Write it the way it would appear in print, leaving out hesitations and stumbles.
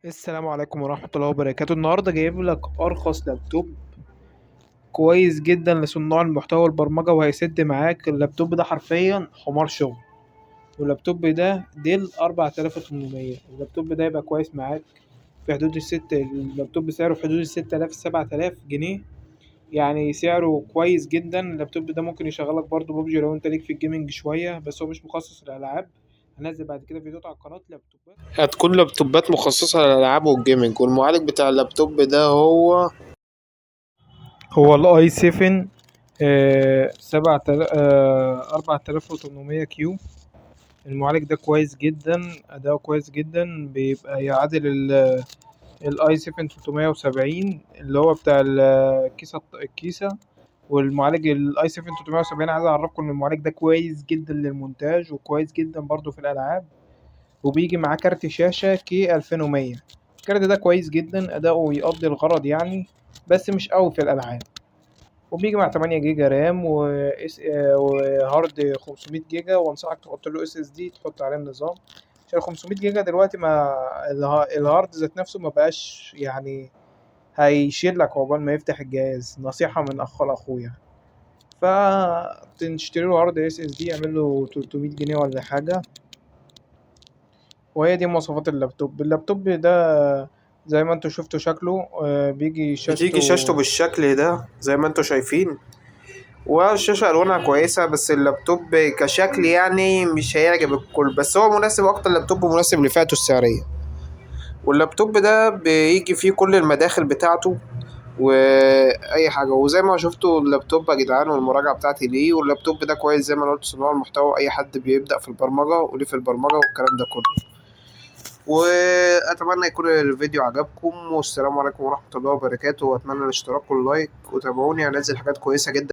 السلام عليكم ورحمة الله وبركاته. النهاردة جايب لك أرخص لابتوب كويس جدا لصناع المحتوى والبرمجة، وهيسد معاك. اللابتوب ده حرفيا حمار شغل، واللابتوب ده Dell 4800. اللابتوب ده يبقى كويس معاك في حدود الست. اللابتوب سعره في حدود 6000 7000 جنيه، يعني سعره كويس جدا. اللابتوب ده ممكن يشغلك برضو ببجي لو انت ليك في ال gaming شوية، بس هو مش مخصص للألعاب. هنزل بعد كده فيديوهات على القناة لابتوبات، هتكون لابتوبات مخصصة للألعاب وال gaming. والمعالج بتاع اللابتوب ده هو ال i7 4800 Q. المعالج ده كويس جدا، أداؤه كويس جدا، بيبقى يعادل ال i7 370 اللي هو بتاع الكيسة. والمعالج ال i7 370، عايز اعرفكم ان المعالج ده كويس جدا للمونتاج، وكويس جدا برضو في الالعاب. وبيجي معاه كارت شاشة K 2100. الكارت ده كويس جدا، اداؤه يقضي الغرض يعني، بس مش قوي في الالعاب. وبيجي مع 8 جيجا RAM وهارد 500 جيجا، وانصحك تحط له SSD تحط عليه النظام، عشان 500 جيجا دلوقتي ما الهارد ذات نفسه ما بقاش يعني هيشيل لك عقبال ما يفتح الجهاز. نصيحة من اخ لاخويا، فتشتري له هارد SSD يعمل له 300 جنيه ولا حاجة. وهي دي مواصفات اللابتوب. اللابتوب ده زي ما انتوا شفتوا شكله، بيجي شاشته، بتيجي شاشته بالشكل ده زي ما انتوا شايفين، والشاشة ألوانها كويسة، بس اللابتوب كشكل يعني مش هيعجب الكل، بس هو مناسب أكتر. لابتوب مناسب لفئته السعرية. واللابتوب ده بيجي فيه كل المداخل بتاعته وأي حاجة. وزي ما شفتوا اللابتوب يا جدعان والمراجعة بتاعتي ليه، واللابتوب ده كويس زي ما انا قلت، صناع المحتوى، أي حد بيبدأ في البرمجة وليه في البرمجة والكلام ده كله. واتمنى يكون الفيديو عجبكم، والسلام عليكم ورحمة الله وبركاته، واتمنى الاشتراك وال like، وتابعوني، هنزل حاجات كويسة جدا.